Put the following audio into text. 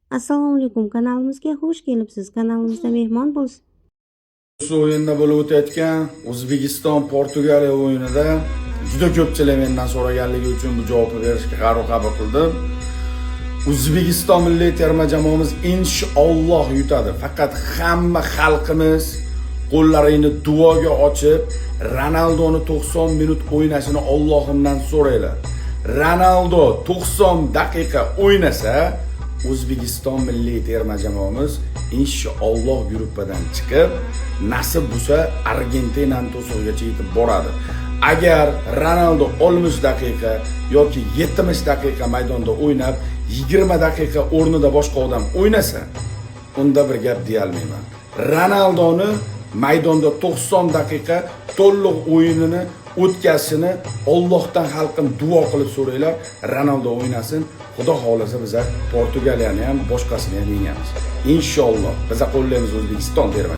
Assalomu alaykum, kanalimizga xush kelibsiz. Kanalimizda mehmon bo'lsiz. O'yinda bo'lib o'tayotgan O'zbekiston Portugaliya o'yinida juda ko'pchilik mendan so'raganligi uchun bu javobni berishga qaror qabul qildim. O'zbekiston milliy terma jamoamiz inshaalloh yutadi. Faqat hamma xalqimiz qo'llaringni duoga ochib, Ronaldoni 90 minut o'ynashini Allohimdan so'ranglar. Ronaldo 90 daqiqa o'ynasa, O'zbekiston milliy terma jamoamiz inshaalloh gruppadan chiqib, nasib bo'lsa, Argentinani to'sig'igacha yetib boradi. Agar Ronaldo 60 daqiqa yoki 70 daqiqa maydonda o'ynab, 20 daqiqa o'rnida boshqa odam o'ynasa, unda bir gap deyolmayman. Ronaldoni maydonda 90 daqiqa to'liq o'yinini o'tkazishini Allohdan xalqim duo qilib so'ranglar. Ronaldo o'ynasin. Xudo xohlasa, biza Portugaliyani ham, boshqasini ham yengamiz. Inshaalloh. Biza qo'llaymiz O'zbekiston terma